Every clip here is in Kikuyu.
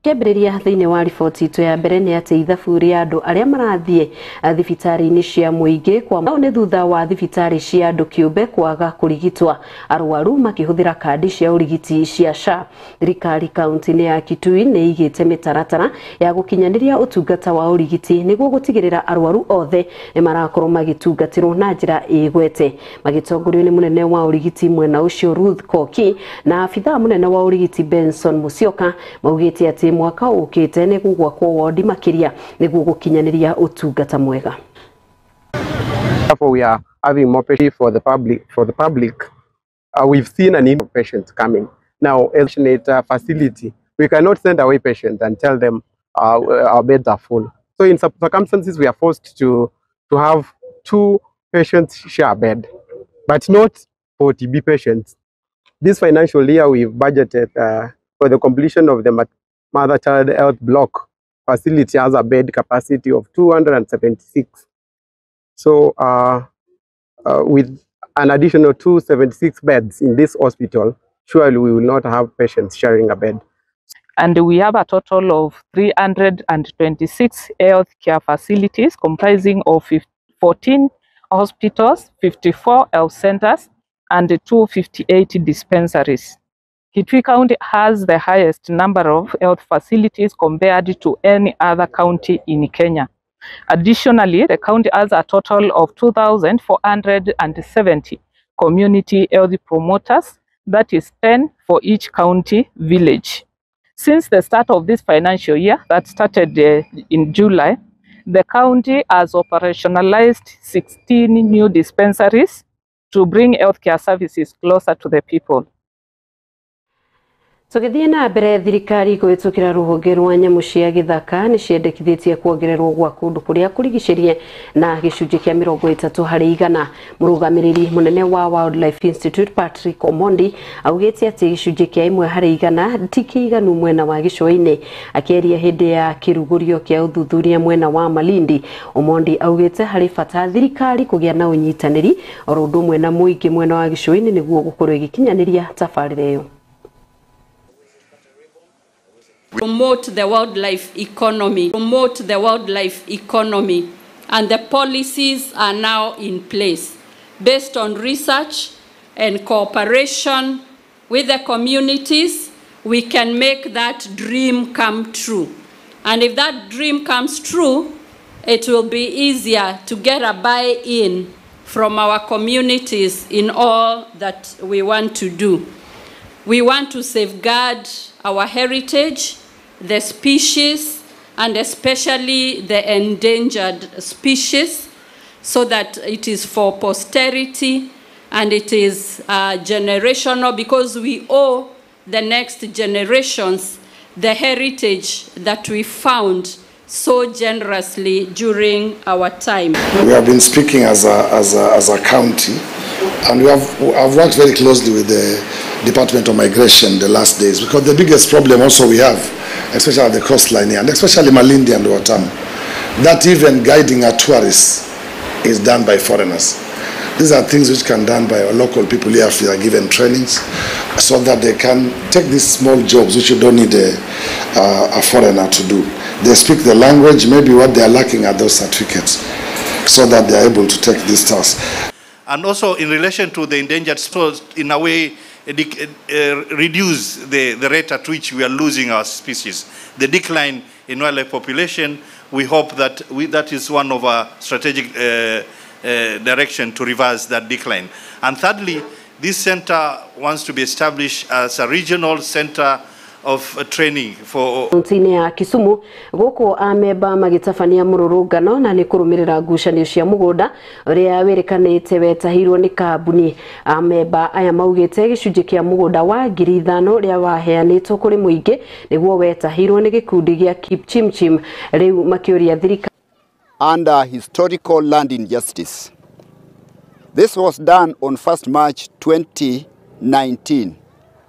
Kĩambĩrĩria thĩinĩ wa riboti itũ ya mbere nĩ atĩ ithabu rĩa andũ arĩa marathiĩ thibitarĩ-inĩ cia mũingĩ kwa nĩ thutha wa thibitarĩ cia andũ kĩũmbe kwaga kũrigitwa arwaru makĩhũthĩra kandi cia ũrigiti cia SHA. Thirikari kaunti-inĩ ya Kitui nĩ ĩigĩte mĩtaratara ya gũkinyanĩria ũtungata wa ũrigiti nĩguo gũtigĩrĩra arwaru othe nĩ marakorwo magĩtungatĩrwo na njĩra ĩgwete. Magĩtongorio nĩ mũnene wa ũrigiti mwena ũcio Ruth Koki na abithaa mũnene wa ũrigiti Benson Musyoka maugĩte atĩ mwaka ũkĩte nĩ gũgwakwo wodi makĩria nĩguo gũkinyanĩria ũtungata mwega. Therefore, we are having more patients for the public. For the public, we've seen an influx of patients coming. Now, as a facility, we cannot send away patients and tell them our beds are full. So in some circumstances, we are forced to have two patients share a bed, but not for TB patients. This financial year, we've budgeted for the completion of the Mother-Child Health Block facility has a bed capacity of 276. So with an additional 276 beds in this hospital, surely we will not have patients sharing a bed. And we have a total of 326 healthcare facilities comprising of 14 hospitals, 54 health centers, and 258 dispensaries. Kitui County has the highest number of health facilities compared to any other county in Kenya. Additionally, the county has a total of 2,470 community health promoters, that is 10 for each county village. Since the start of this financial year, that started in July, the county has operationalized 16 new dispensaries to bring healthcare services closer to the people. Tũgĩthiĩ na mbere, thirikari kũhĩtũkĩra rũhonge rwa nyamũ cia gĩthaka nĩ ciendekithĩtie kuongererwo gwa kũndũ kũrĩa kũrigicĩrie na gĩcunjĩ kĩa 30%. Mũrũgamĩrĩri mũnene wa Wildlife Institute Patrick Omondi augĩte atĩ gĩcunjĩ kĩa 1% ti kĩiganu mwena wa gĩcũa-inĩ. Akĩaria hĩndĩ ya kĩrugũrio kĩa ũthuthuria mwena wa Malindi, Omondi augĩte harĩ bata thirikari kũgĩa na ũnyitanĩri oro ũndũ ũmwe na mũingĩ mwena wa gĩcũa-inĩ nĩguo gũkorwo ĩgĩkinyanĩria tabarĩra ĩyo. Promote the wildlife economy, promote the wildlife economy, and the policies are now in place based on research and cooperation with the communities. We can make that dream come true. And if that dream comes true, it will be easier to get a buy-in from our communities in all that we want to do. We want to safeguard our heritage, the species, and especially the endangered species, so that it is for posterity and it is generational, because we owe the next generations the heritage that we found so generously during our time. We have been speaking as a county, and I've worked very closely with the Department of Migration the last days, because the biggest problem also we have, especially at the coastline here, and especially Malindi and Watamu, that even guiding our tourists is done by foreigners. These are things which can be done by our local people here if they are given trainings, so that they can take these small jobs which you don't need a foreigner to do. They speak the language, maybe what they are lacking are those certificates, so that they are able to take these tasks. And also in relation to the endangered species, in a way, reduce the rate at which we are losing our species. The decline in wildlife population, we hope that that is one of our strategic direction to reverse that decline. And thirdly, this center wants to be established as a regional center of training for Kaunti-inĩ ya Kisumu gũkũ amemba magĩtabania mũrũrũngano na nĩ kũrũmĩrĩra ngucanio cia mũgũnda ũrĩa wĩrĩkanĩte wetahirwo nĩ kambuni. Amemba aya maugĩte gĩcunjĩ kĩa mũgũnda wa 5,000 ũrĩa waheanĩtwo kũrĩ mũingĩ nĩguo wetahirwo nĩ gĩkundi gĩa Kipchimchim, rĩu makĩũria thirikari under historical land injustice. This was done on 1st March 2019,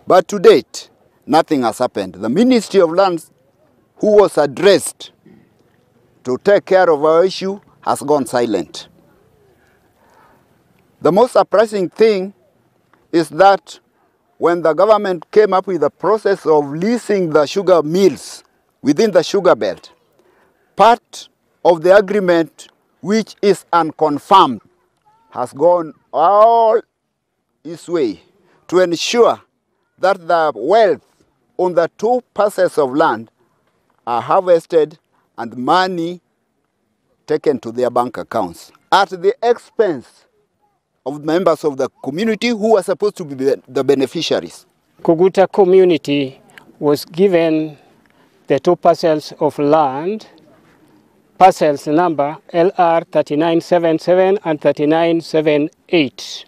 but to date nothing has happened. The Ministry of Lands, who was addressed to take care of our issue, has gone silent. The most surprising thing is that when the government came up with the process of leasing the sugar mills within the sugar belt. Part of the agreement, which is unconfirmed, has gone all its way to ensure that the wealth on the two parcels of land are harvested and money taken to their bank accounts at the expense of members of the community who are supposed to be the beneficiaries. Koguta community was given the two parcels of land, parcels number LR 3977 and 3978,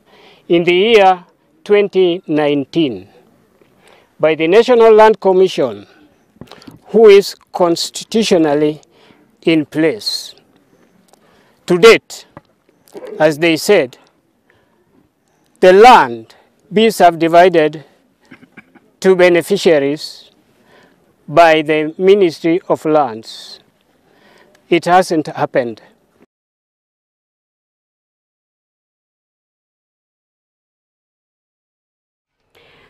in the year 2019 by the National Land Commission, who is constitutionally in place. To date, as they said, the land be subdivided to beneficiaries by the Ministry of Lands. It hasn't happened.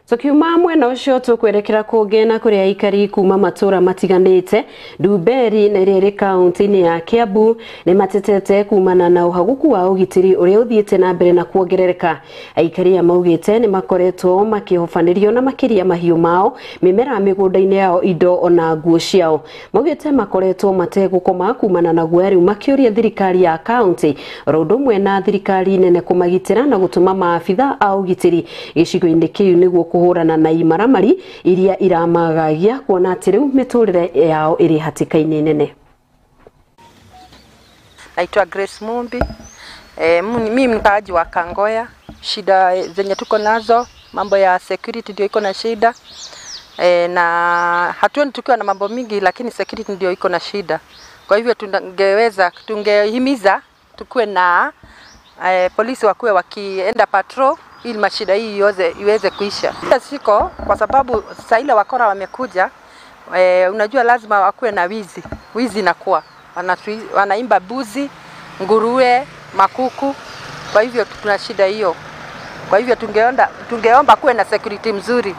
Tukiuma mwena ucio tukwerekera kungi na kuria aikari kuma matura matiganite Ndumberi na iria iri kaunti-ini ya Kiambu ni matetete kumana na uhaguku wa ugitiri uria uthiite na mbere na kuongerereka. Aikari ya maugite ni makoretwo makihobanirio na makiria mahiu mao, mimera migunda-ini yao, indo ona nguo ciao. Maugite makoretwo mategukoma kumana na guoya riu makiuria thirikari ya kaunti oro undu umwe na thirikari nene kumagitira na gutuma maabitha a ugitiri gicigo-ini kiu niguo kuhurana na imaramari iria iramagagia kuona ati riu miturire yao iri hatikaini nene. Naitwa Grace Mumbi. Mimi mkaaji wa Kangoya. Shida zenye tuko nazo mambo ya security ndio iko na shida. Na hatuoni tukiwa na mambo mingi, lakini security ndio iko na shida. Kwa hivyo tungehimiza tukue na polisi wakuwe wakienda patrol ili mashida hii iweze kuisha. Siko kwa sababu sasa ile wakora wamekuja, unajua lazima wakuwe na wizi. Wizi inakuwa wanaimba buzi, nguruwe, makuku. Kwa hivyo tuna shida hiyo. Kwa hivyo tungeomba kuwe na security mzuri.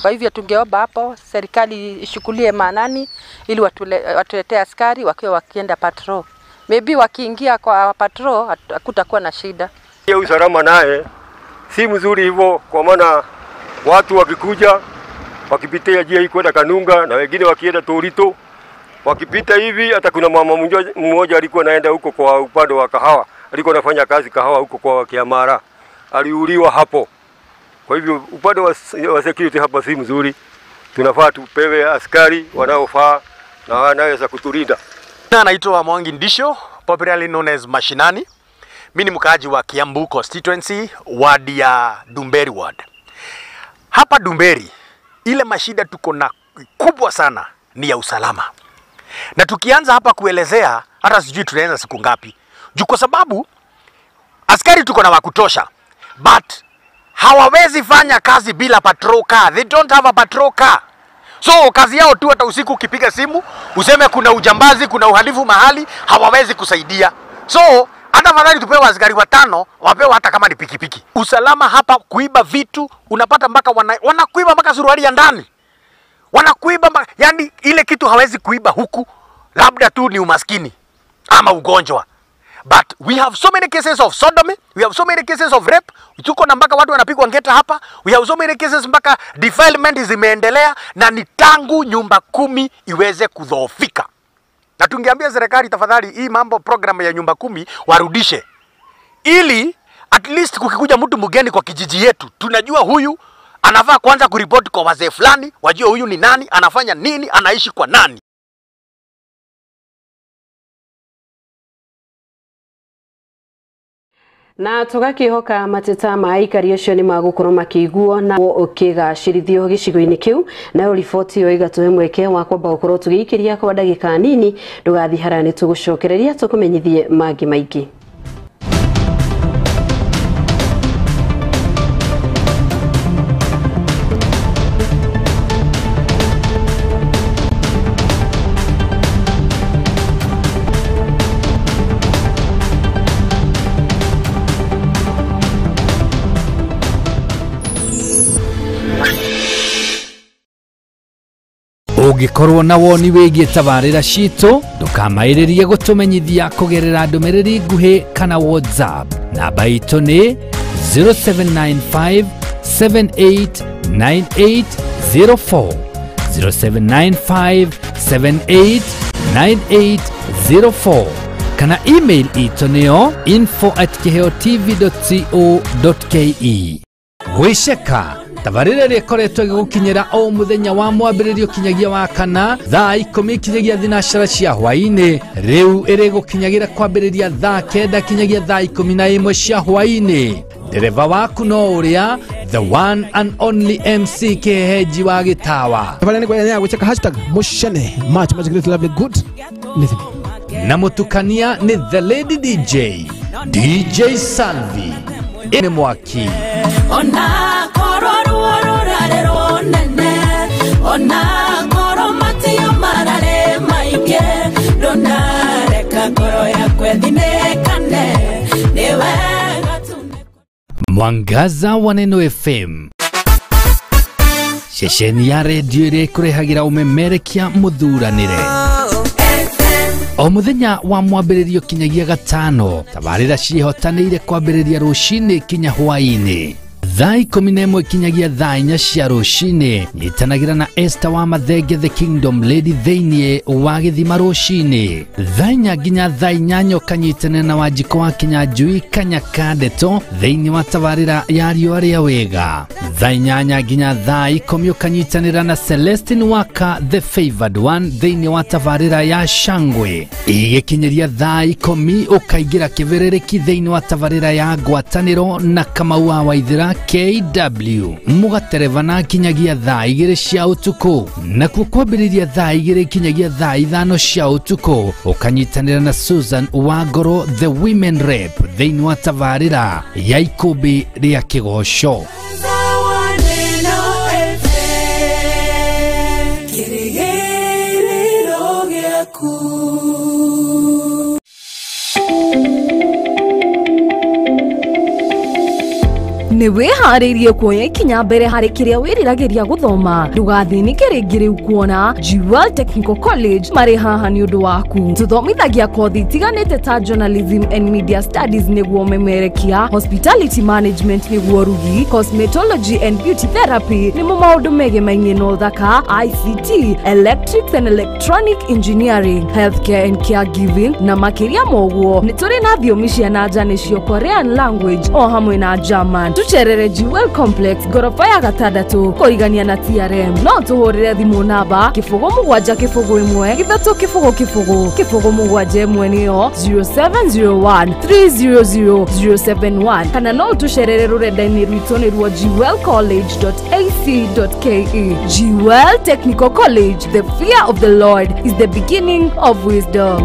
Kwa hivyo tungeomba hapo serikali ishukulie maanani ili watuletee askari wakiwa wakienda patrol. Maybe wakiingia kwa patrol hakutakuwa na shida. Ya usalama naye si mzuri hivyo, kwa maana watu wakikuja wakipitia njia hii kwenda Kanunga na wengine wakienda Torito wakipita hivi, hata kuna mama mmoja alikuwa anaenda huko kwa upande wa kahawa, alikuwa anafanya kazi kahawa huko kwa Kiamara, aliuliwa hapo. Kwa hivyo upande wa security hapa si mzuri, tunafaa tupewe askari wanaofaa na wanaweza kutulinda. Naitwa Mwangi Ndisho, popularly known as Mashinani. Mimi ni mkaaji wa Kiambu constituency, ward ya Ndumberi ward. Hapa Ndumberi, ile mashida tuko na kubwa sana ni ya usalama. Na tukianza hapa kuelezea, hata sijui tunaanza siku ngapi. Juu kwa sababu askari tuko na wakutosha, but hawawezi fanya kazi bila patrol car. They don't have a patrol car. So kazi yao tu hata usiku ukipiga simu useme kuna ujambazi, kuna uhalifu mahali, hawawezi kusaidia. So hata afadhali tupewe askari watano, wapewe hata kama ni pikipiki. Usalama hapa, kuiba vitu unapata mpaka wanakuiba mpaka suruali ya ndani. Wanakuiba mpaka, yani ile kitu hawezi kuiba huku, labda tu ni umaskini ama ugonjwa. But we have so many cases of sodomy, we have so many cases of rape. Tuko na mpaka watu wanapigwa ngeta hapa. We have so many cases mpaka defilement zimeendelea, na ni tangu nyumba 10 iweze kudhoofika. Na tungeambia serikali tafadhali hii mambo program ya nyumba 10 warudishe, ili at least kukikuja mtu mgeni kwa kijiji yetu tunajua huyu anafaa kwanza kuripoti kwa wazee fulani, wajue huyu ni nani, anafanya nini, anaishi kwa nani. Na tugakihoka mateta ma aikari acio ni magukorwo makĩiguo na ũkĩgacĩrithio gĩcigo-inĩ kĩu. Nayo riboti ĩyo ĩgatũhe mweke wa kwamba gũkorwo tũgĩikĩria kwa ndagĩka nini. Ndũgathiĩ haraya, nĩ tũgũcokereria tũkũmenyithie mangĩ maingĩ. Ũngĩkorwo na woni wĩgiĩ tabarĩra citũ, ndũkamaĩrĩrie gũtũmenyithia kũgerera ndũmĩrĩri nguhĩ kana WhatsApp. Namba itũ nĩ 0795 789804, 0795 789804, kana email itũ nĩyo info@kiheotv.co.ke. Gwĩceka tabarĩra ĩrĩa ĩkoretwo ĩgĩgũkinyĩra o mũthenya wa mwambĩrĩrio kinyagia wa kana thaa 10 kinyagia thinacara cia hwaĩ-inĩ, rĩu ĩrĩgũkinyagĩra kwambĩrĩria thaa 9 kinyagia thaa 11 cia hwaĩ-inĩ. Ndereba waku no ũrĩa the one and only MC Kĩhehenji wa Gĩtawa. Tabarĩra nĩ ya gwĩceka hashtag mushene much much great lovely good listening. Na mũtukania nĩ the lady DJ, DJ Salvi. Nĩ mwaki. Ona koro ruo rurarĩ rũnene, ona koro matio mararĩ maingĩ, ndũnareka ngoro yakwa ĩthinĩkane, nĩ wega tu. Mwangaza wa Neno FM, ceceni ya redio ĩrĩa ĩkũrehagĩra ũmemerekia mũthuranĩre. O mũthenya wa mwambĩrĩrio kinyagia gatano, tabarĩra ciĩhotanĩire kwambĩrĩria rũcinĩ kinya hwaĩ-inĩ. Thaa 11 kinyagia thaa 4 cia rũcinĩ, nyitanagĩra na Esther wa Mathenge the Kingdom Lady thĩinĩ wa gĩthima rũcinĩ. Thaa 4 nginya thaa 8 ũkanyitanĩra na Wanjikũ wa Kinyanjui Kanyaka Ndeto thĩinĩ wa tabarĩra ya riũa rĩa wega. Thaa 8 nginya thaa 10 ũkanyitanĩra na Celestine Waka the Favored One thĩinĩ wa tabarĩra ya Shangwe. Igĩkinyĩria thaa 10 ũkaingĩra kĩbĩrĩrĩki thĩinĩ wa tabarĩra ya Ngwatanĩro na Kamau wa Waithĩra KW. Mũgaterebana kinyagia thaa 2 cia ũtukũ, nakuo kwambĩrĩria thaa 2 kinyagia thaa 5 cia ũtukũ ũkanyitanĩra na Susan Wangoro the Women Rep thĩinĩ wa tabarĩra ya Ikũmbĩ rĩa Kĩgoco. Nĩ wĩharĩirie kuoya ikinya mbere harĩ kĩrĩa wĩriragĩria gũthoma. Ndũgathĩnĩke rĩngĩ rĩu kuona Jewel Technical College marĩ haha nĩ ũndũ waku. Tũthomithagia kothi itiganĩte ta Journalism and Media Studies nĩguo memerekia, Hospitality Management nĩguo rugi, Cosmetology and Beauty Therapy nĩmo maũndũ megemainie na ũthaka, ICT, Electrics and Electronic Engineering, Healthcare and Caregiving na makĩria ma ũguo. Nĩ tũrĩ na thiomi cia na nja nĩcio Korean language o hamwe na German. Tucerere Jewel Complex ngoroba ya 6 kũrigania na TRM. No tũhũrĩre thimũ namba 0 7 0 1 3 0 0 0 7 1 nĩyo 0701 300 071, kana no tũcerere rũrenda-inĩ rwitũ nĩruo jewelcollege.ac.ke. Jewel Technical College, the fear of the Lord is the beginning of wisdom.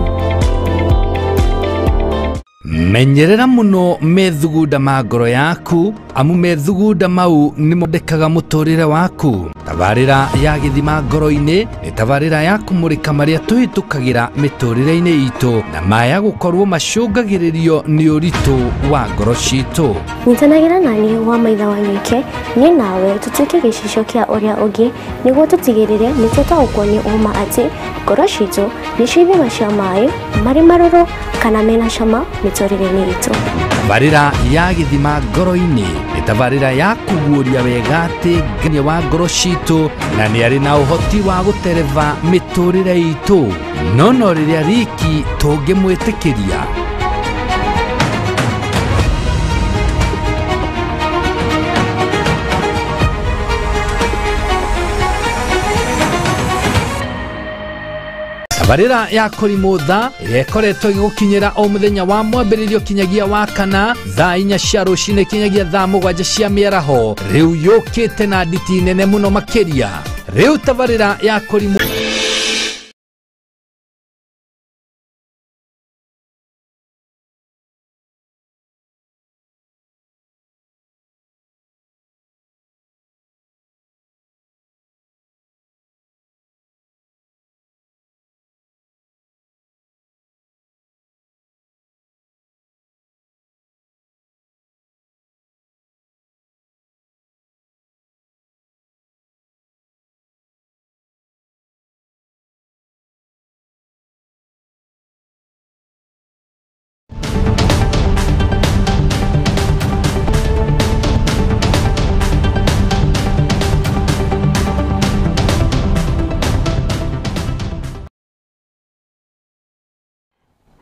Menyerera mũno methugunda ma ngoro yaku, amu methugunda mau nĩmondekaga mũtũrĩre waku. Tabarĩra ya gĩthima ngoro-inĩ nĩ tabarĩra ya kũmũrĩka marĩa tũhĩtũkagĩra mĩtũrĩre-inĩ itũ na maya gũkorwo macũngagĩrĩrio nĩ ũritũ wa ngoro citũ. Nyitanagĩra naniĩ wa maitha wa nyuike, niĩ nawe tũtuĩke gĩcicio kĩa ũrĩa ũngĩ nĩguo tũtigĩrĩre nĩ twataũkwo nĩ ũma atĩ ngoro citũ nĩcio ithima cia maĩ marĩ marũrũ kana mena cama mĩtũrĩre-inĩ itũ. Tabarĩra ya gĩthima ngoro-inĩ nĩ tabarĩra ya kũguũria wega atĩ Ngai wa ngoro citũ na nĩ arĩ na ũhoti wa gũtereba mĩtũrĩre itũ, no no rĩrĩa riki tũngĩmwĩtĩkĩria. Tabarĩra ya Kũrimũtha ĩrĩa ĩkoretwo ĩgĩgũkinyĩra o mũthenya wa mwambĩrĩrio kinyagia wa kana thaa 4 cia rũcinĩ kinyagia thaa 7 cia mĩaraho, rĩu yũkĩte na nditi nene mũno makĩria. Rĩu tabarĩra ya Kũrimũ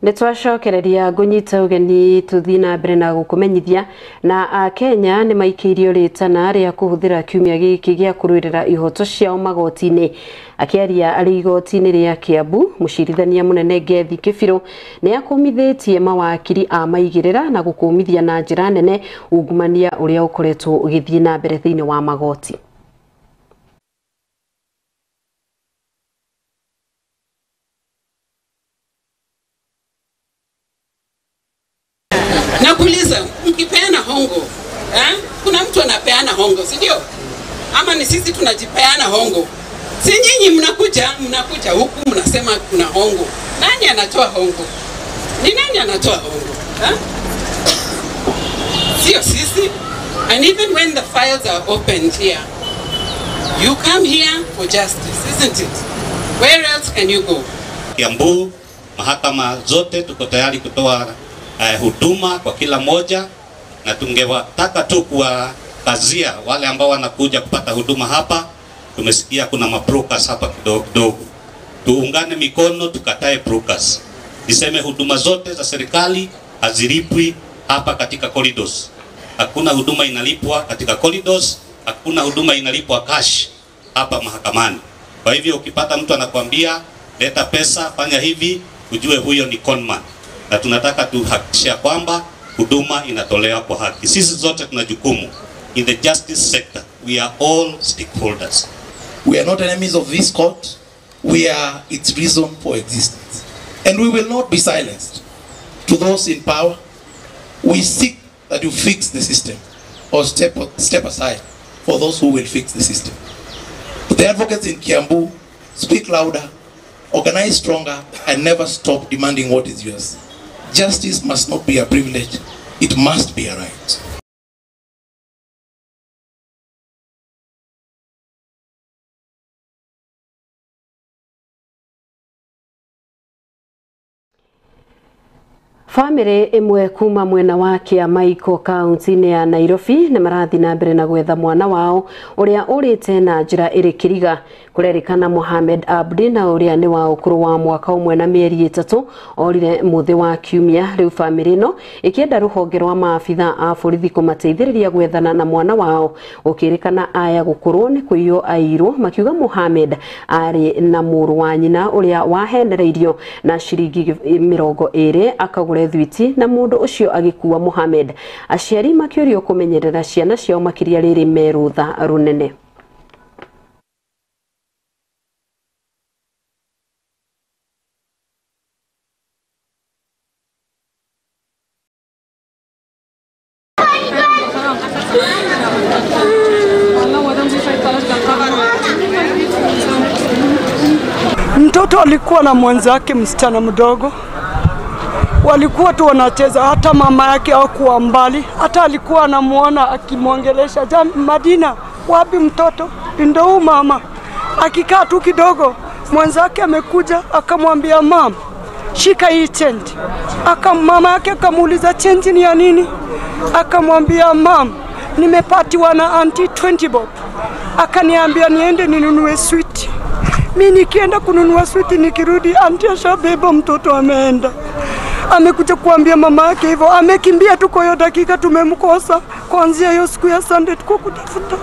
Nitwacokereria ngunyita ugeni tuthii na mbere na gukumenyithia na akenya ni maikĩirio rĩtana rĩa kũhũthĩra kiumia gĩkĩ gĩa kũrũĩrĩra ihoto ciao magoti-inĩ. Akĩaria arĩ igoti-inĩ rĩa Kiambu, mũcirithania mũnene Ngethi Kĩbirũ nĩ akũmithĩtie mawakiri a maigĩrĩra na gũkũmithia na njĩra nene ungumania ũrĩa ũkoretwo ũgĩthiĩ na mbere thĩinĩ wa magoti. Nakuuliza, mkipeana hongo, Kuna mtu anapeana hongo, si ndio? Ama ni sisi tunajipeana hongo? Si nyinyi mnakuja huku mnasema kuna hongo. Nani anatoa hongo? Ni nani anatoa hongo? Sio sisi. And even when the files are opened here, you come here for justice, isn't it? Where else can you go? Kiambu, mahakama zote tuko tayari kutoa huduma kwa kila moja, na tungewataka tu kuwakazia wale ambao wanakuja kupata huduma hapa. Tumesikia kuna mabrokers hapa kidogo kidogo. Tuungane mikono tukatae brokers. Niseme huduma zote za serikali hazilipwi hapa katika corridors. Hakuna huduma inalipwa katika corridors, hakuna huduma inalipwa cash hapa mahakamani. Kwa hivyo ukipata mtu anakuambia leta pesa, fanya hivi, ujue huyo ni conman. Na tunataka tuhakikishe kwamba huduma inatolewa kwa haki. Sisi zote tuna jukumu in the justice sector. We are all stakeholders. We are not enemies of this court. We are its reason for existence. And we will not be silenced. To those in power, we seek that you fix the system or step aside for those who will fix the system. But the advocates in Kiambu speak louder, organize stronger, and never stop demanding what is yours. Justice must not be a privilege, it must be a right. Famĩlĩ ĩmwe kuma mwena wa Kĩamaiko kaunti-inĩ ya Nairobi nĩ marathiĩ na mbere na gwetha mwana wao ũrĩa ũrĩte na njĩra ĩrĩ kĩriga. Kũrerĩkana Mohamed Abdi na ũrĩa nĩ wa ũkũrũ wa mwaka ũmwe na mĩeri 3 orire mũthĩ wa kiumia. Rĩu famĩlĩ ĩno ĩkĩenda rũhonge rwa maabitha a borithi kũmateithĩrĩria gwethana na mwana wao. Gũkĩrĩkana aya gũkũrwo nĩ kũiywo airwo, makiuga Mohamed arĩ na mũrũ wa nyina ũrĩa wahenereirio na ciringi 20 akagũre thwiti na mundu ucio agikuwa Mohamed. Aciari makiurio kumenyerera ciana ciao makiria riri merutha runene. Mtoto alikuwa na mwenzake msichana mdogo, walikuwa tu wanacheza, hata mama yake hakuwa mbali, hata alikuwa anamuona akimwongelesha, Madina, wapi mtoto? Ndio huyu mama. Akikaa tu kidogo, mwenzake amekuja akamwambia, mama, shika hii change. Mama yake akamuuliza change ni ya nini? Akamwambia, mama, nimepatiwa na auntie 20 bob. Akaniambia niende ninunue sweet. Mimi nikienda kununua sweet, nikirudi auntie ashabeba mtoto ameenda. Amekuja kuambia mama yake hivyo, amekimbia tu. Kwa hiyo dakika tumemkosa. Kuanzia hiyo siku ya Sunday tuko kutafuta.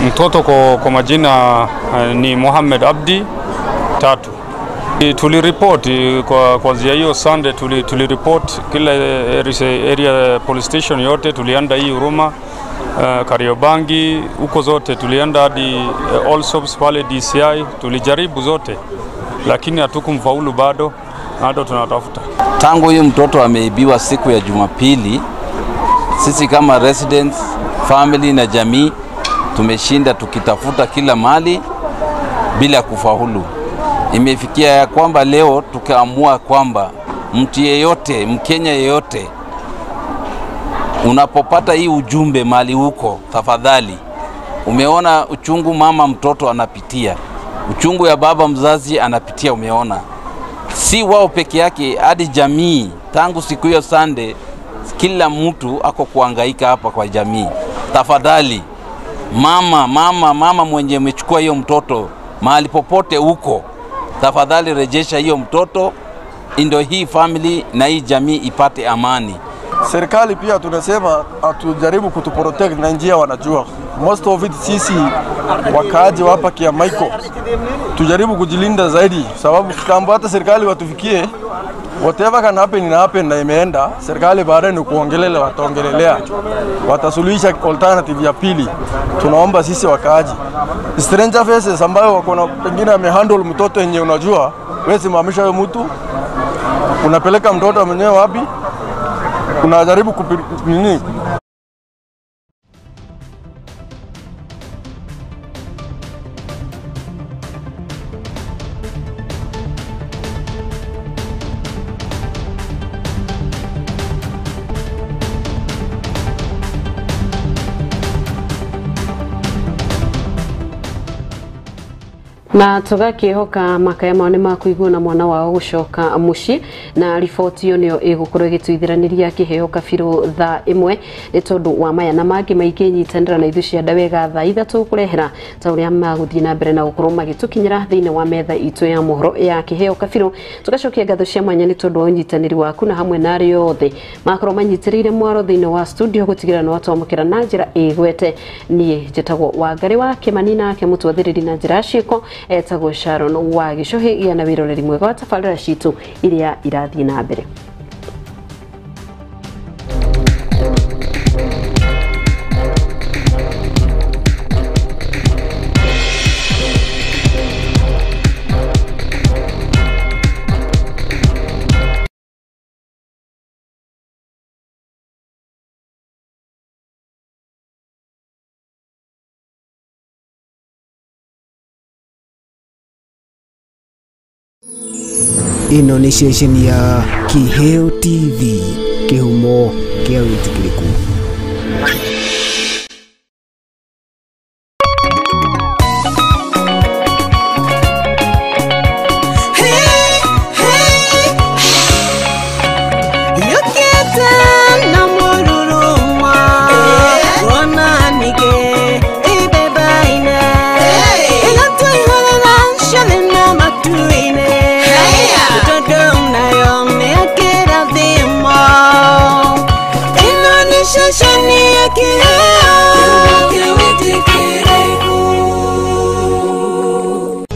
Mtoto kwa majina ni Mohamed Abdi 3. Tuliripoti kwa kuanzia hiyo Sunday, tuliripoti kila area police station yote, tulienda hii Huruma, Kariobangi, huko zote tulienda hadi all shops pale DCI, tulijaribu zote lakini hatukumfaulu bado. Bado tunatafuta. Tangu huyu mtoto ameibiwa siku ya Jumapili, sisi kama residents, family na jamii tumeshinda tukitafuta kila mali bila kufaulu. Imefikia ya kwamba leo tukaamua kwamba mtu yeyote, Mkenya yeyote, unapopata hii ujumbe mali huko, tafadhali, umeona uchungu mama mtoto anapitia, uchungu ya baba mzazi anapitia, umeona. Si wao peke yake, hadi jamii. Tangu siku hiyo Sunday, kila mtu ako kuhangaika hapa kwa jamii. Tafadhali, mama mwenye umechukua hiyo mtoto mahali popote huko, tafadhali rejesha hiyo mtoto ndio hii family na hii jamii ipate amani. Serikali pia tunasema atujaribu kutuprotect na njia wanajua. Most of it sisi wakaaji wa hapa Kiamaiko tujaribu kujilinda zaidi, sababu kitambo hata serikali watufikie, whatever can happen ina happen na imeenda. Serikali baadaye ni kuongelele, wataongelelea, watasuluhisha alternative ya pili. Tunaomba sisi wakaaji, stranger faces ambayo wako na pengine amehandle mtoto yenye unajua, wewe simamisha huyo mtu, unapeleka mtoto mwenyewe wapi? Unajaribu nini? Na tugakihoka makaya mao nĩ makuigua na mwana wao gucoka muciĩ, na riboti ĩyo nĩyo ĩgũkorwo ĩgĩtũithĩranĩria kĩheo kabirũ thaa 1 nĩ tondũ wa maya na mangĩ maingĩ. Nyitanĩra na ithuĩ cia wega thaa 3 kũrehera ta ũrĩa magũthiĩ na mbere na gũkorwo magĩtũkinyĩra thĩinĩ wa metha itũ ya mohoro ya kĩheo kabirũ. Tũgacokia ngatho cia mwanya nĩ tondũ wa ũnyitanĩri waku na hamwe na arĩa othe makorwo manyitĩrĩire mwaro thĩinĩ wa studio gũtigĩrĩra nĩ watwamũkĩra na njĩra ĩgwete. Niĩ njĩtagwo Wangari wa Kĩmani, nake mũtwathĩrĩri na njĩra ciĩko etagwo Sharon wa Gĩcũhĩ. Gĩa na wĩroreri mwega wa tabarĩra citũ iria irathiĩ na mbere. Ĩno nĩ ceceni ya Kiheo TV, kĩhumo kĩa wĩtĩkĩrĩku.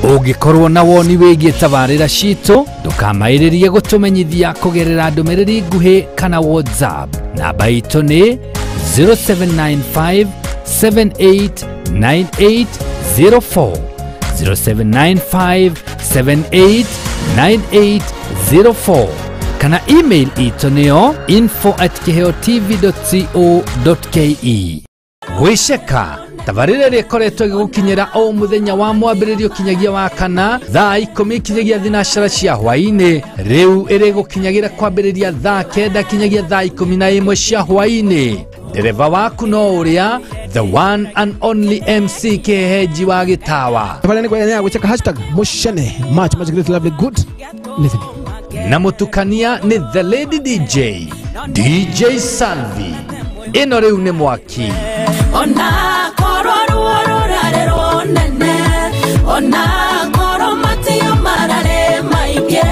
Ũngĩkorwo na woni wĩgiĩ tabarĩra citũ, ndũkamaĩrĩrie gũtũmenyithia kũgerera ndũmĩrĩri nguhĩ kana WhatsApp. Namba itũ nĩ 0795 789804, 0795 789804, kana email itũ nĩyo info@kiheotv.co.ke. Gwĩceka tabarĩra ĩrĩa ĩkoretwo ĩgĩgũkinyĩra o mũthenya wa mwambĩrĩrio kinyagia wa kana thaa 10 kinyagia thinacara cia hwaĩ-inĩ, rĩu ĩrĩgũkinyagĩra kwambĩrĩria thaa 9 kinyagia thaa 11 cia hwaĩ-inĩ. Ndereba waku no ũrĩa the one and only MC Kĩhehenji wa Gĩtawa. Tabarĩra nĩ kwa gwĩceka hashtag mushene much much great lovely good listening. Na mũtukania nĩ the lady DJ, DJ Salvi. Ĩno rĩu nĩ mwaki. Ona korwo ruo rũrarĩ rũnene, ona korwo matio mararĩ maingĩ,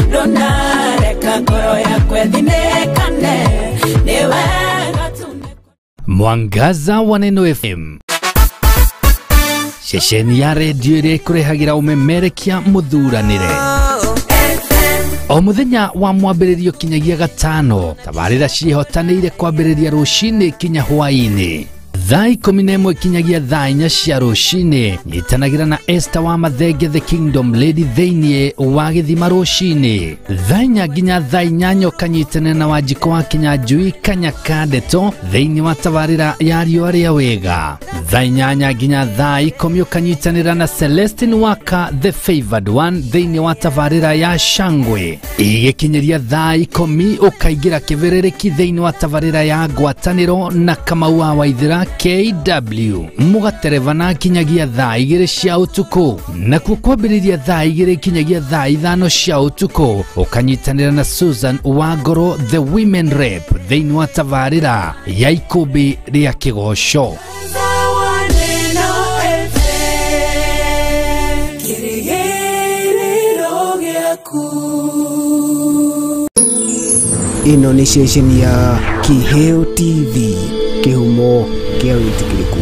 ndũnareka ngoro yakwa ĩthinĩkane, nĩ wega tu. Mwangaza wa Neno FM, ceceni ya redio ĩrĩa ĩkũrehagĩra ũmemerekia mũthuranĩre o mũthenya wa mwambĩrĩrio kinyagia gatano. Tabarĩra ciĩhotanĩire kwambĩrĩria rũcinĩ kinya hwaĩ-inĩ thaa 11 kinyagia thaa 4 cia rũcinĩ. Nyitanagĩra na Esther wa Mathenge the Kingdom Lady thĩinĩ wa gĩthima rũcinĩ thaa 4 nginya thaa 8, ũkanyitanĩra na Wanjikũ wa Kĩnyanjui Kanyaka Ndeto thĩinĩ wa tabarĩra ya riũa rĩa wega. Thaa 8 nginya thaa 10 ũkanyitanĩra na Celestine Waka the Favored One thĩinĩ wa tabarĩra ya Shangwe. Igĩkinyĩria thaa 10 ũkaingĩra kĩbĩrĩrĩki thĩinĩ wa tabarĩra ya Ngwatanĩro na Kamau wa Waithĩra KW, mũgaterevana kinyagia thaa 2 cia ũtukũ. Nakuo kwambĩrĩria thaa 2 kinyagia thaa 5 cia ũtukũ ũkanyitanĩra na Susan Wangoro the Women Rep thĩinĩ wa tabarĩra ya Ikũmbĩ rĩa Kĩgoco. Kĩrĩgĩrĩro gĩaku. Ĩno nĩ ceceni ya Kiheo TV, kĩhumo kĩa wĩtĩkĩrĩku.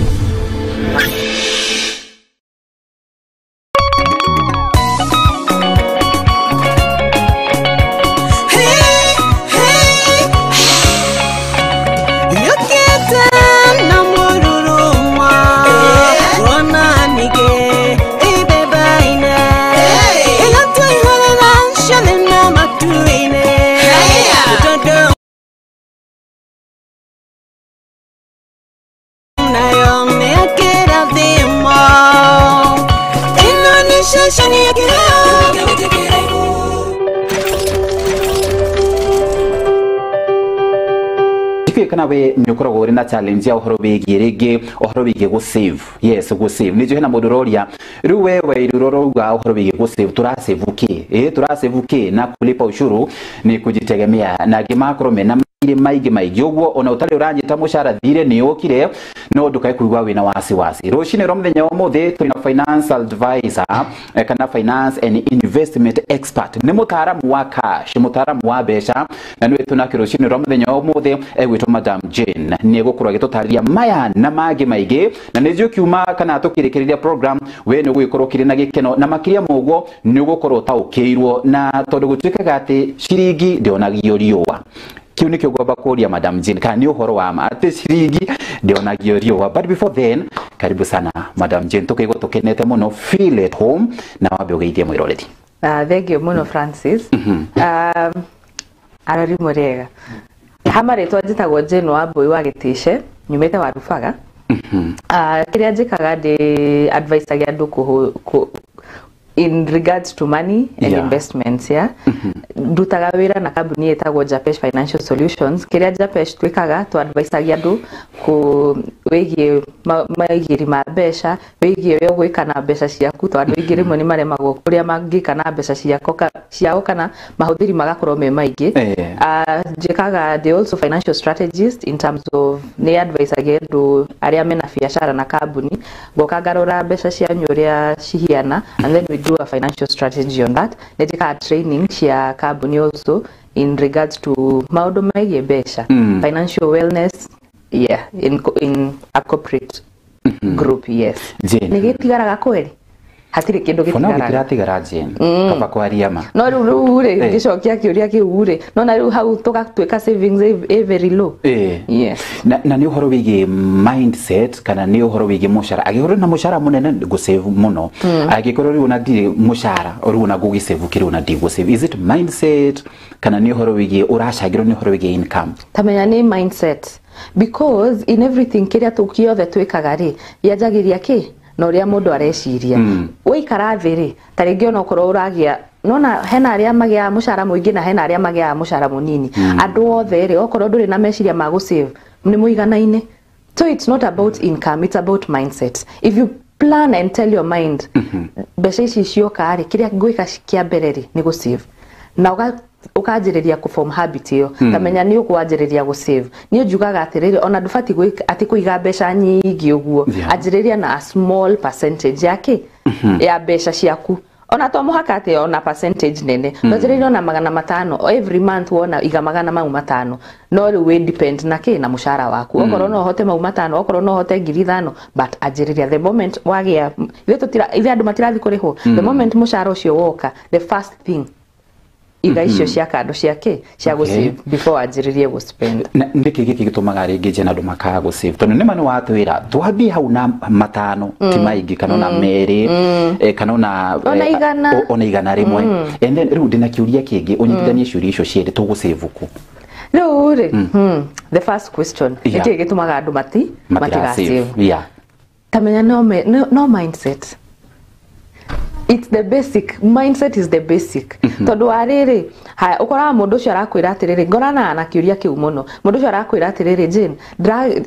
Kana we nä å koragwo å rä na challenge ya å horo wä giä rä ngä å horo wä giä gå save. Yes, gå save nä njå hena må ndå roria rä u we wairu rorauga å horo wä giä gå save tå rasave kä ä tå rasave kä na kulipa ushuru nä kujitegemea na angä makorwo mena mairĩ maingĩ maingĩ ũguo ona ũtarĩ ũranyita mũcara thirĩ nĩ ũkire no ndũkae kũigua wĩna wasiwasi. Rũcinĩ rwa mũthenya wa ũmũthĩ tũrĩ na financial advisor kana finance and investment expert, nĩ mũtaaramu wa cash, mũtaaramu wa mbeca, na nĩwe tũnake rũcinĩ rwa mũthenya wa ũmũthĩ egwĩtwo Madam Jane. Nĩ egũkorwo agĩtũtarĩria maya na mangĩ maingĩ, na nĩ njũĩ ũkiuma kana tũkĩrĩkĩrĩria program we nĩ ũgũgĩkorwo ũkĩrĩ na gĩkeno na makĩria ma ũguo nĩ ũgũkorwo ũtaũkĩirwo, na tondũ gũtuĩkaga atĩ ciringi ndĩonagio riũa. Kiu nikio ngwamba kuria Madam Jane kana ni uhoro wa ma ati ciringi ndionagio riũa. But before then, karibu sana Madam Jane, tukaigua tukenete muno, feel at home, na wambe ugeithie mwiroreri. Thank you muno Francis. Arori mũrĩega. Hama rĩtwa njĩtagwo Jane Wambui wa Gĩtice, nyumĩte Warubaga. Kĩrĩa njĩkaga ndĩ advice andũ in regards to money and investments, yeah. Ndutaga wĩra na kambuni ĩtagwo Japesh Financial Solutions. Kĩrĩa Japesh twĩkaga, tũ-advisagia andũ wĩgiĩ maigĩri ma mbeca, wĩgiĩ ũrĩa ũgwĩka na mbeca ciaku, tondũ andũ aingĩ rĩmwe nĩ maremagwo kũrĩa mangĩka na mbeca ciao kana mahũthĩri magakorwo me maingĩ. Njĩkaga ndĩ also financial strategist in terms of nĩ advisagia andũ arĩa mena biacara na kambuni, ngoka ngarora mbeca cianyu ũrĩa cihiana, and then we do a financial strategy on that. Nĩ njĩkaga training cia kambuni also in regards to maũndũ megiĩ mbeca, financial wellness, yeah, in a corporate group, yes. Nĩ gĩtigaraga kweri, hatirĩ kĩndũ gĩtigaraga. Gĩtiratigara Jane, kaba kwaria ma. No rĩu rĩu rĩ ngĩcokia kĩũria kĩu rĩ, no na rĩu hau tũgatuĩka savings ĩ very low. Yes. Na nĩ ũhoro wĩgiĩ mindset kana nĩ ũhoro wĩgiĩ mũcara. Angĩkorwo na mũcara mũnene ngũsave mũno, angĩkorwo rĩu ona ndirĩ mũcara rĩu ona ngũgĩsave kĩrĩ ona ndigũsave. Is it mindset kana nĩ ũhoro wĩgiĩ ũracangĩrwo nĩ ũhoro wĩgiĩ income? Tamenya nĩ mindset, because in everything kĩrĩa tũkĩothe twĩkaga rĩ yanjagĩria kĩ na ũrĩa mũndũ areciria. Waikara thĩ rĩ, ta rĩngĩ ona okorwo ũragĩa nona hena arĩa magĩaga mũcara mũingĩ na hena arĩa magĩaga mũcara mũnini. Andũ othe rĩ, okorwo ndũrĩ na meciria ma gũsave nĩ mũiganaine. So it's not about income, it's about mindset. If you plan and tell your mind mbeca ici cioka rĩ, kĩrĩa ngwĩka kĩa mbere rĩ nĩ gũsave, na ũkanjĩrĩria kũform habit ĩyo, tamenya nĩ ũkwanjĩrĩria gũsave. Niĩ njugaga atĩrĩrĩ, ona ndũbatiĩ atĩ kũiga mbeca nyingĩ ũguo, anjĩrĩria na a small percentage ya kĩ ya mbeca ciaku. Ona to mũhaka atĩ ona percentage nene, ndwanjĩrĩria ona 500 every month, wona iga 500, no rĩu wĩ depend na kĩ na mũcara waku. Okorwo no ũhote mau 500, okorwo no ũhote 5,000, but anjĩrĩria the moment wagĩa. Ithuĩ andũ matirathi kũrĩhwo, the moment mũcara ũcio woka, the first thing iga icio cia kando ciake cia gũsave before anjĩrĩrie gũspend. Nĩkĩ gĩkĩ gĩtũmaga rĩngĩ Jane andũ makaga gũsave? Tondũ nĩma nĩ watwĩra twambie hau na 5 ti maingĩ, kana ona 2, kana ona 100 rĩmwe. And then rĩu ndĩna kĩũria kĩngĩ, ũnyitithanie ciũria icio cierĩ, tũgũsave kũ? Rĩu rĩ, the first question, nĩkĩ gĩtũmaga andũ matigasave? Tamenya no mindset. It's the basic. Mindset is the basic. Tondu wa rĩrĩ, haya ũkoraga mũndũ ũcio arakwĩra atĩrĩrĩ, ngoranaga na kĩũria kĩu mũno. Mũndũ ũcio arakwĩra atĩrĩrĩ, Jane,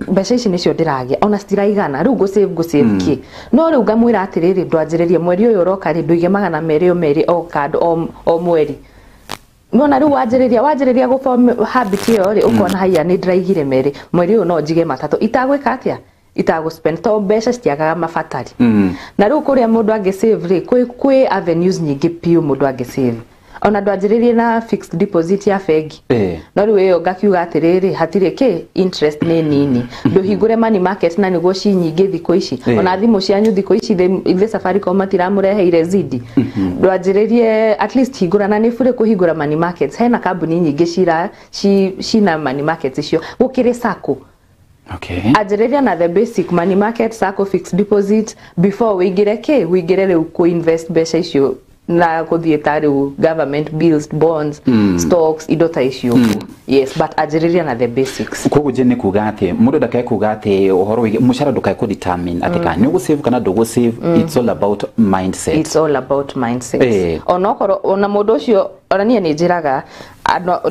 mbeca ici nĩcio ndĩragĩa, ona citiraigana, rĩu ngũsave kĩ? No rĩu ngamwĩra atĩrĩrĩ, ndwanjĩrĩrie mweri ũyũ ũroka rĩ, ndũige 200 o merĩ o kando o mweri. Nona rĩu wanjĩrĩria gũform habit ĩyo rĩ, ũkona haiya nĩ ndĩraigire 2, mweri ũyũ no njige 3, itagwĩka atĩa? Itagũspend, to mbeca citiagaga mabatari. Na rĩu kũrĩa mũndũ angĩsave rĩ, kwĩ avenues nyingĩ piũ mũndũ angĩsave. Ona ndwanjĩrĩrie na fixed deposit ya bengi, no rĩu ĩyo ngakiuga atĩrĩrĩ, hatirĩ kĩ interest nĩ nini. Ndũhingũre money market na nĩguo ci nyingĩ thikũ ici. Ona thimũ cianyu thikũ ici ithe Safaricom matiramũreheire zidi. Ndwanjĩrĩrie at least hingũra, na nĩ bure kũhingũra money markets. Hena kambuni nyingĩ cira cina money markets icio, gũkĩrĩ sacco. Anjĩrĩria na the basic money market, sacco, fixed deposit before wĩingĩre kĩ, wĩingĩre rĩu kũ invest mbeca icio na gũthiĩ ta rĩu government bills, bonds, stocks, indo ta icio ũguo. Yes, but anjĩrĩria na the basics. Koguo je nĩ kuga atĩ mũndũ ndakae kuga atĩ ũhoro wĩgiĩ mũcara ndũkae kũ determine atĩ kana nĩ ũgũ-save kana ndũgũ-save. It's all about mindset. It's all about mindset. Onokorwo ona mũndũ ũcio, ona niĩ nĩ njĩraga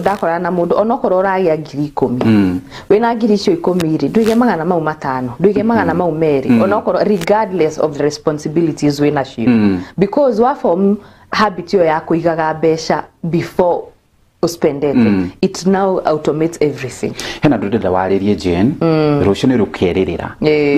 ndakorana na mũndũ, onokorwo ũragĩa 10,000, wĩna ngiri icio 10 rĩ, ndũige 500, ndũige 200, onokorwo regardless of the responsibilities wĩ nacio, because wa form habit ĩyo ya kũigaga mbeca before ũspendete, it now automates everything. Hena andũ ndĩrenda warĩrie, Jane. Rũciũ nĩ rũkerĩrĩra.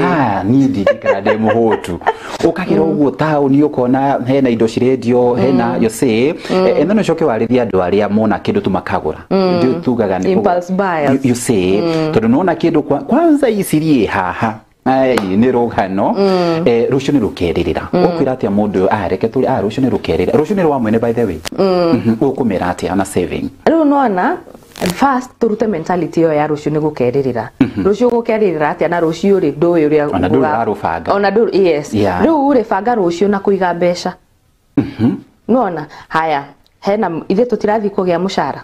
Ah, niĩ ndingĩikara ndĩ mũhũtu. Ũkagĩra ũguo taũni, ũkona hena indo cirendio, hena you see. And then ũcoke warĩrie andũ arĩa mona kĩndũ tu makagũra. Ndio tugaga nĩ Impulse buyers. You see, tondũ nona kĩndũ kwanza icirie haha. Ai, nĩ rũgano. Rũciũ nĩ rũkerĩrĩra. Ũkwĩra atĩa mũndũ ũyũ, ah, reke tũrĩ, ah, rũciũ nĩ rũkerĩrĩra, rũciũ nĩ rwa mwene, by the way. Ũkũmĩra atĩa na saving? Rĩu nona first tũrute mentality ĩyo ya rũciũ nĩ gũkerĩrĩra. Rũciũ gũkerĩrĩra atĩa na rũciũ rĩ ndũĩ ũrĩa Ona ndũrĩ ũrarũbanga. Ona ndũrĩ, yes. Rĩu rĩ, banga rũciũ na kũiga mbeca. Nona haya, hena ithuĩ tũtirathiĩ kũgĩa mũcara.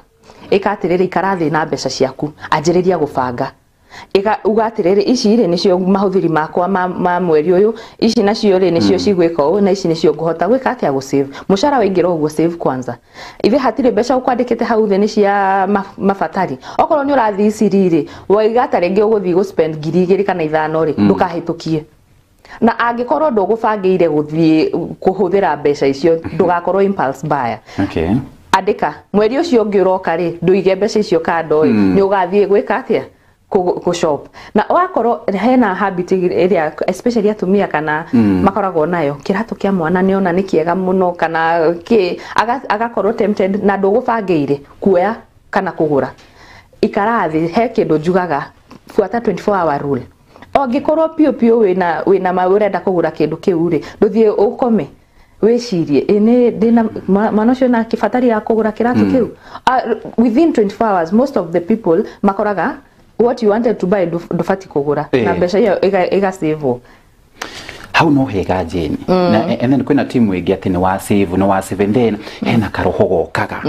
Ĩka atĩrĩrĩ, ikara thĩ na mbeca ciaku, anjĩrĩria gũbanga. Ĩka uga atĩrĩrĩ, ici rĩ nĩcio mahũthĩri makwa ma mweri ũyũ, ici nacio rĩ nĩcio cigwĩka ũũ, na ici nĩcio ngũhota gwĩka atĩa, gũ-save. Mũcara waingĩra ũguo, save kwanza. Ithe hatirĩ mbeca ũkwandĩkĩte hau thĩ nĩ cia mabatari. Okorwo nĩ ũrathiĩ iciri rĩ, waiga ta rĩngĩ ũgũthiĩ gũ-spend 2,000 kana 5 rĩ, ndũkahĩtũkie. Na angĩkorwo ndũgũbangĩire gũthiĩ kũhũthĩra mbeca icio, ndũgakorwo impulse buyer. Andĩka mweri ũcio ũngĩ ũroka rĩ, ndũige mbeca icio kando rĩ, nĩ ũgathiĩ gwĩka atĩa, kũ shop. Na wakorwo hena habit ĩrĩa especially atumia kana makoragwo nayo, kĩratũ kĩa mwana nĩona nĩ kĩega mũno kana kĩ, agakorwo tempted na ndũgũbangĩire kuoya kana kũgũra. Ikara thĩ, he kĩndũ njugaga, buata 24 hour rule. Angĩkorwo piũ piũ wĩna ma ũrenda kũgũra kĩndũ kĩu rĩ, ndũthiĩ ũkome wĩcirie, ĩ nĩ ndĩna mwana ũcio na kĩbatari ya kũgũra kĩratũ kĩu. Ah, within 24 hours most of the people makoraga what you wanted to buy ndũbatiĩ kũgũra, na mbeca ĩyo ĩgasavwo. Hau no hega, Jane. Na and then kwĩna timu ĩngĩ atĩ nĩ wa save, nĩ wa save, and then hena karoho gokaga,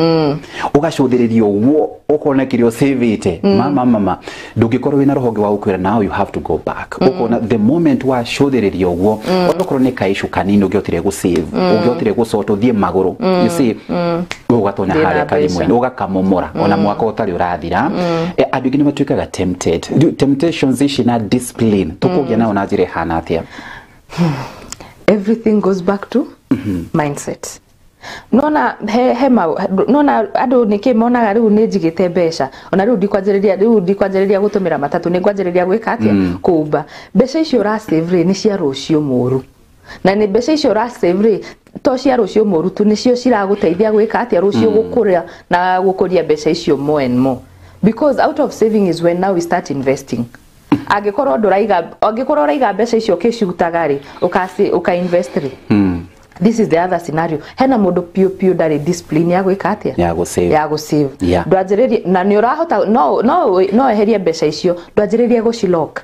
ũgacũthĩrĩria ũguo ũkona kĩrĩa ũsavĩte. Mama, mama, ndũngĩkorwo wĩna rũhonge wa gũkwĩra now you have to go back. Ũkona the moment wacũthĩrĩria ũguo, onokorwo nĩ kaissue kanini ũngĩhotire gũsave, ũngĩhotire gũcota ũthiĩ magũrũ, you see, ũgatonya Ndĩna harĩa karimũ-inĩ, mbeca. Ũgakamomora ona mwaka ũtarĩ ũrathira. Andũ aingĩ nĩ matuĩkaga tempted. Rĩu temptations ici na discipline tũkũgĩa nayo na njĩra ĩhana atĩa? Everything goes back to mindset. Nona he ma nona andũ nĩkĩ monaga rĩu nĩ njigĩte mbeca, ona rĩu ndikwanjĩrĩria, rĩu ndikwanjĩrĩria gũtũmĩra matatũ, nĩ ngwanjĩrĩria gwĩka atĩa, kũmba. Mbeca icio ũrasave rĩ, nĩ cia rũciũ mũru, na nĩ mbeca icio ũrasave rĩ, to cia rũciũ mũru tu, nĩcio ciragũteithia gwĩka atĩa rũciũ, gũkũra na gũkũria mbeca icio more and more, because out of saving is when now we start investing. Angĩkorwo ndũraiga, angĩkorwo ũraiga mbeca icio ũkĩcirutaga rĩ, ũka invest rĩ, this is the other scenario. Hena mũndũ piũ piũ ndarĩ discipline ya gwĩka atĩa, ya gũsave. Ya gũsave. Ndwanjĩrĩrie na nĩ ũrahota no weherie mbeca icio, ndwanjĩrĩrie gũcilock,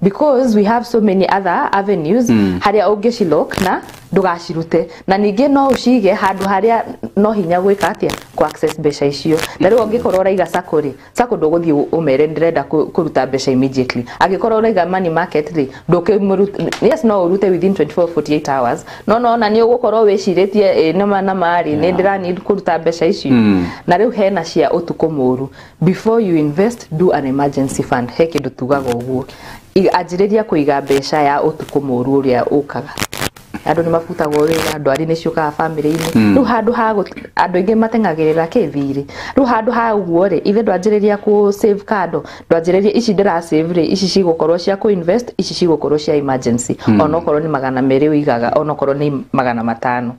because we have so many other avenues harĩa ũngĩcilock na ndũgacirute, na ningĩ no ũcige handũ harĩa no hinya gwĩka atĩa, ku access mbeca icio. Na rĩu ũngĩkorwo ũraiga sacco rĩ, sacco ndũgũthiĩ ũmere ndĩrenda kũruta mbeca immediately. Angĩkorwo ũraiga money market rĩ, ndũkĩmũruta, yes, no ũrute within 24 48 hours, no nona nĩ ũgũkorwo wĩcirĩtie, ĩ nĩma na marĩ nĩ ndĩra need kũruta mbeca icio. Na rĩu hena cia ũtukũ mũru. Before you invest, do an emergency fund. He kĩndũ tugaga ũguo, anjĩrĩria kũiga mbeca ya ũtukũ mũru ũrĩa ũkaga. Andũ nĩ mabutagwo wĩra, ndwari nĩ ciũkaga bamĩrĩ-inĩ. Rĩu handũ ha andũ aingĩ mateng'agĩrĩra kĩthirĩ. Rĩu handũ ha ũguo rĩ, ithe ndwanjĩrĩria kũ save kando, ndwanjĩrĩria ici ndĩra save rĩ, ici cigũkorwo cia kũ invest, ici cigũkorwo cia emergency. Onokorwo nĩ 200 ũigaga, onokorwo nĩ 500.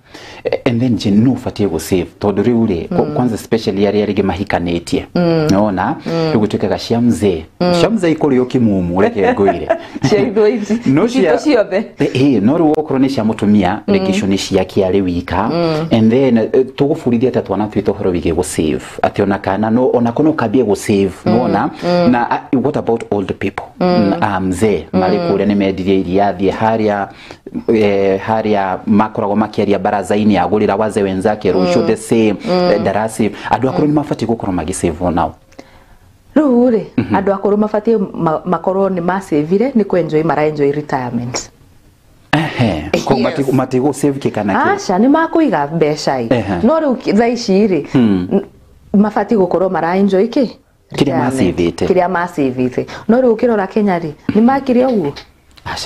And then je, no ubatie gå save tondu riu ri kwanza especially aria ringi mahikanitie, nona riu gutuikaga cia mzee, cia mzee ikuri ukimumu reke ngwire cia ithuĩ ici no cia citũ ciothe. Eh, no riu okorwo ni cia mutumia, rĩngĩ icio nĩ ciake arĩ wika. And then tũgũbundithia atĩa twana twitũ ũhoro wĩgiĩ gũ save, atĩ ona kana no onako no kambie gũ save, nona na what about old people? Mzee marĩ kũrĩa nĩ mendirie iria, athiĩ harĩa harĩa makoragwo makĩaria baraza-inĩ, agũrĩra wazee wenzake rũciũ the same, ndarasave. Andũ akũrũ nĩ mabatiĩ gũkorwo magĩsave onao? Rĩu rĩ, andũ akũrũ mabatiĩ makorwo nĩ masavire, nĩ kũ-enjoy mara-enjoy retirement. Ehe, koguo matigũ save kĩ kana kĩ? Aca, nĩ makũiga mbeca ĩ, no rĩu thaa ici rĩ, mabatiĩ gũkorwo mara-enjoy kĩ? Kĩrĩa Retirement. macĩvĩte. Kĩrĩa macĩvĩte. No rĩu ũkĩrora Kenya rĩ, nĩ makĩrĩ ũguo,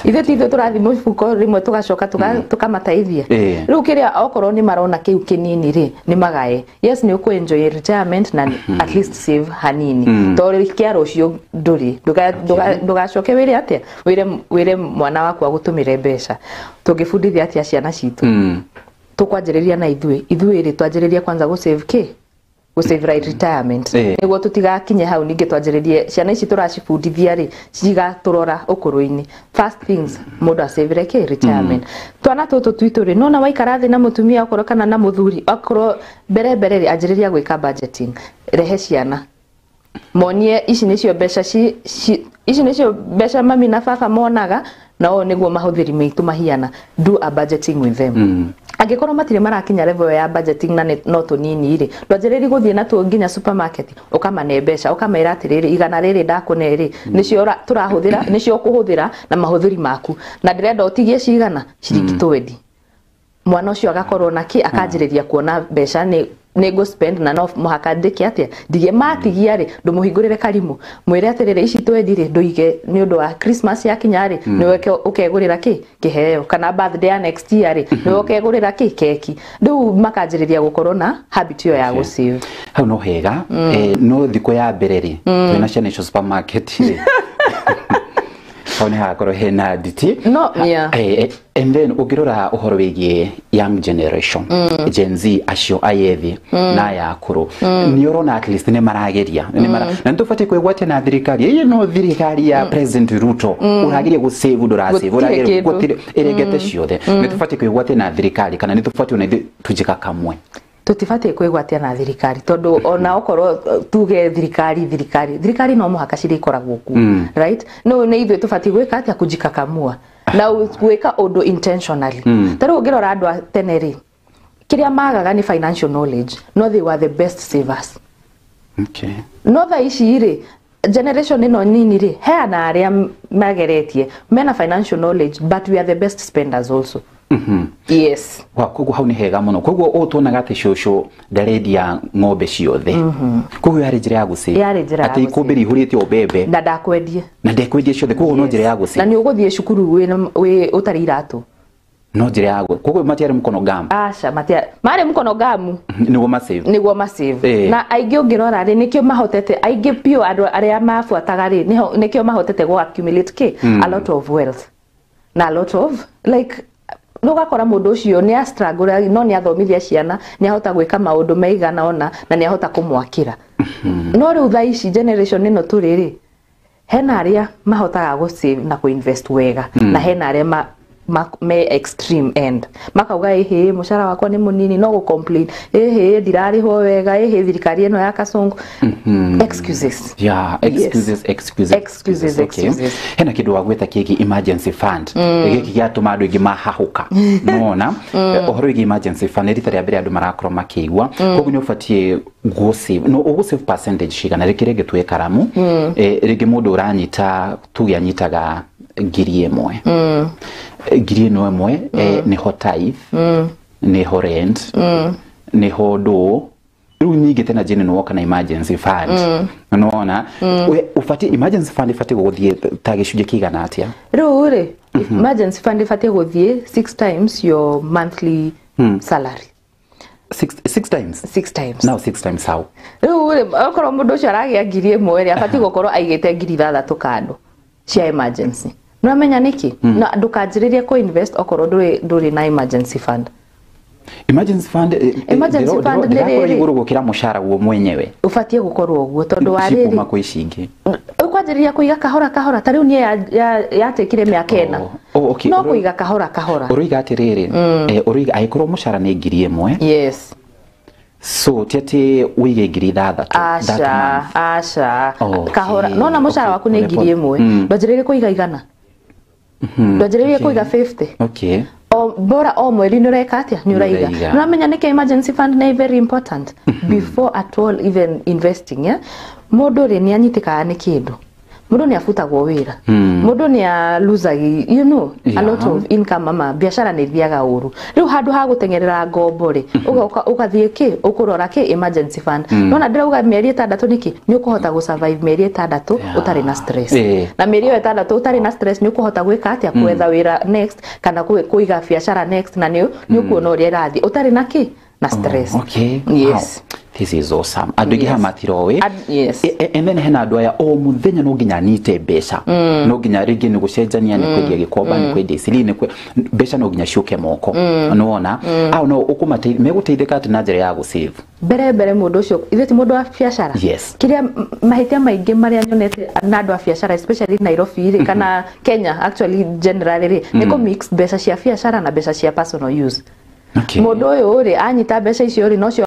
ithuĩ ti ithuĩ tũrathiĩ mũbuko rĩmwe tũgacoka tũkamateithia. Rĩu kĩrĩa okorwo nĩ marona kĩu kĩnini rĩ, nĩ magae. Yes, nĩ ũkũ enjoy retirement na at least save hanini, tondũ kĩa rũciũ ndũrĩ. Ndũgacoke wĩre atĩa, wĩre mwana waku agũtũmĩre mbeca. Tũngĩbundithia atĩa ciana citũ? Tũkwanjĩrĩria na ithuĩ rĩ, twanjĩrĩrie kwanza gũ save kĩ? Gũ save right retirement, nĩguo tũtigakinye hau ningĩ twanjĩrĩrie ciana ici tũracibundithia rĩ, cigatũrora ũkũrũ-inĩ. First things, mũndũ acavire kĩ? Retirement. Twana tũtũ twitũ rĩ, nona waikara thĩ na mũtumia okorwo kana na mũthuri, okorwo mbere mbere rĩ, anjĩrĩria gwĩka budgeting. Rehe ciana, monie ici nĩcio mbeca ici nĩcio mbeca mami na baba monaga, na ũũ nĩguo mahũthĩri maitũ mahiana. Do a budgeting with them. Angĩkorwo matirĩ marakinya level ya budgeting na no tũnini rĩ, ndwanjĩrĩri gũthiĩ natuo nginya supermarket, ũkamane mbeca, ũkamera atĩrĩrĩ, 100 rĩrĩ ndakũne rĩ, nĩcio tũrahũthĩra, nĩcio ũkũhũthĩra na mahũthĩri maku, na ndĩrenda ũtigie cigana, ciringi 20. Mwana ũcio agakorwo na kĩ? Akanjĩrĩria kuona mbeca nĩ ngũ spend na no mũhaka ndĩke atĩa? Ndige. Matigia rĩ, ndũmũhingũrĩre karimũ, mwĩre atĩrĩrĩ, ici 20 rĩ, ndũige nĩ ũndũ wa Christmas yakinya rĩ, nĩwe ũkegũrĩra kĩ? Kĩheo. Kana birthday ya next year rĩ, nĩwe ũkegũrĩra kĩ? Keki. Rĩu makanjĩrĩria gũkorwo na habit ĩyo ya gũsave. Hau no hega. No thikũ ya mbere rĩ, twĩna ciana icio supermarket rĩ, hau nĩ hagakorwo hena nditi. No yeah. And then ũngĩrora ũhoro wĩgiĩ young generation, Gen Z acio ayethi na aya akũrũ, nĩ ũrona at least nĩ marageria. Na nĩ tũbatiĩ kwĩgwatia na thirikari ĩĩ, no thirikari ya President Ruto, ũrageria gũ save, ndũra save, Gũtirĩ ũrageria kĩndũ. Gũtirĩ ĩrengete ciothe. Nĩ tũbatiĩ kwĩgwatia na thirikari kana nĩ tũbatiĩ ona ithuĩ tujika kamwe? Tũtibatiĩ kwĩgwatia na thirikari, tondũ ona okorwo tuge thirikari no mũhaka cirĩkoragwo kuo, right? No nĩ ithuĩ tũbatiĩ gwĩka atĩa? Kujikakamua na gwĩka ũndũ intentionally. Ta rĩu ũngĩrora andũ a tene rĩ, kĩrĩa magaga nĩ financial knowledge, no they were the best savers. No thaa ici rĩ, generation ĩno nini rĩ, heana arĩa mageretie mena financial knowledge, but we are the best spenders also. Yes. Wa koguo hau nĩ hega mũno. Koguo ũũ tuonaga atĩ cũcũ ndarendia ng'ombe ciothe, koguo yarĩ njĩra ya gũsave. Yarĩ njĩra ya atĩ ikũmbĩ rĩihũrĩte o mbembe na ndakwendie. Na ndekwendia ciothe, koguo no njĩra ya Na gũsave. nĩ ũgũthiĩ cukuru wĩ ũtarĩ iratũ. No njĩra ya koguo matiarĩ mũkono ngamu? Aca, matia marĩ mũkono ngamu. Nĩguo masave. Nĩguo masave. Na aingĩ ũngĩrora rĩ, nĩkĩo mahotete, aingĩ biũ andũ arĩa mabuataga rĩ, nĩkĩo mahotete gũ accumulate kĩ? A lot of wealth na a lot of like nĩ ũgakora mũndũ ũcio nĩ a struggle, no nĩ athomithia ciana, nĩ ahota gwĩka maũndũ maigana ona na nĩ ahota kũmwakĩra. No rĩu thaa ici generation ĩno tũrĩ rĩ, hena arĩa mahotaga gũ save na kũ invest wega, na hena arĩa me extreme end, makauga, ĩhĩ, mũcara wakwa nĩ mũnini, no gũ complain, ĩhĩ, ndirarĩhwo wega, ĩhĩ, thirikari ĩno ya Kasongo. Excuses. Yeah, excuses, excuses. Excuses, excuses. Hena kindu wagweta kĩgiĩ emergency fund, gĩkĩ gĩatũma andũ aingĩ mahahũka nona. Ũhoro wĩgiĩ emergency fund nĩ rita rĩa mbere andũ marakorwo makĩigua. Koguo nĩ ũbatiĩ gũ save, no ũgũ save percentage cigana? Rĩngĩ rĩngĩ tuwe karamu. Rĩngĩ mũndũ ũranyita, tuge anyitaga 1,000, ngiri ĩno ĩmwe, nĩho tithe, nĩho rent, nĩho ndũ rĩu nyingĩ tena jene nĩ woka na emergency fund. Nona ũbatiĩ emergency fund ĩbatiĩ gũgũthiĩ ta gĩcunjĩ kĩigana atĩa? Rĩu rĩ, Emergency fund ibatiĩ gũthiĩ 6 times your monthly salary. Six times? 6 times. Now 6 times how? Rĩu rĩ, okorwo mũndũ ũcio aragĩa 1,000 rĩ, abatiĩ gũkorwo aigĩte 6,000 kando cia emergency. Nĩwamenya nĩkĩ? Na ndũkanjĩrĩrie kũ invest okorwo ndũrĩ na emergency fund. Emergency fund, Emergency fund nĩ ndĩrakorwo rĩrĩ. igũrũ gũkĩra mũcara guo mwenyewe. Ũbatiĩ gũkorwo ũguo tondũ wa rĩrĩ Cikuma kwĩ ici ingĩ. Ũkwanjĩrĩria kũiga kahora kahora, ta rĩu niĩ yatekire mĩaka 4. Oh, okay. No kũiga kahora kahora. Ũroiga atĩrĩrĩ, ũroiga angĩkorwo mũcara nĩ 1,000. Yes. So ti atĩ ũige 6,000 that Aca, month. aca. Okay, Kahora. Nona mũcara waku nĩ 1,000. Ndwanjĩrĩrie kũiga 100. Ndwanjĩrĩrie kũiga 50. Okay. O bora o mweri nĩ ũreka atĩa? Nĩ ũraiga. Nĩ ũraiga. Nĩũramenya nĩkĩ emergency fund nĩ very important before at all even investing, yeah? Mũndũ rĩ nĩ anyitĩkaga nĩ kĩndũ. Mũndũ nĩ abutagwo wĩra. Mũndũ nĩ a losagi, you know, a lot of income ama biacara nĩ ithiaga ũru. Rĩu handũ ha gũteng'erera ngombo rĩ, ũgoka ũgathiĩ kĩ, ũkũrora kĩ emergency fund. Nona ndĩrauga mĩeri 6 nĩkĩ? Nĩ ũkũhota gũ survive mĩeri 6 ũtarĩ na stress. Na mĩeri ĩyo 6 ũtarĩ na stress nĩ ũkũhota gwĩka atĩa? Gwetha wĩra next kana kũiga biacara next, na nĩ ũkuona ũrĩa ĩrathiĩ ũtarĩ na kĩ? Na stress. Okay. Yes. Wow. This is awesome. Andũ aingĩ haha matiroĩ. Yes. And then hena andũ aya o mũthenya no nginya anyite mbeca. No nginya rĩngĩ nĩ gũcenjania, nĩ kwendia gĩkomba, nĩ kwendia isiri, nĩ mbeca no nginya ciũke moko. Nĩwona? Au no ũkũmateithia, megũteithĩka atĩ na njĩra ya gũsave. Mbere mũndũ ũcio ithuĩ ti mũndũ wa biacara. Yes. Kĩrĩa mahĩtia maingĩ marĩa nyonete na andũ a biacara especially Nairobi rĩ, kana Kenya actually generally rĩ, nĩ kũ mix mbeca cia biacara na mbeca cia personal use. Okay. Mũndũ ũyũ rĩ anyita mbeca icio rĩ, nocio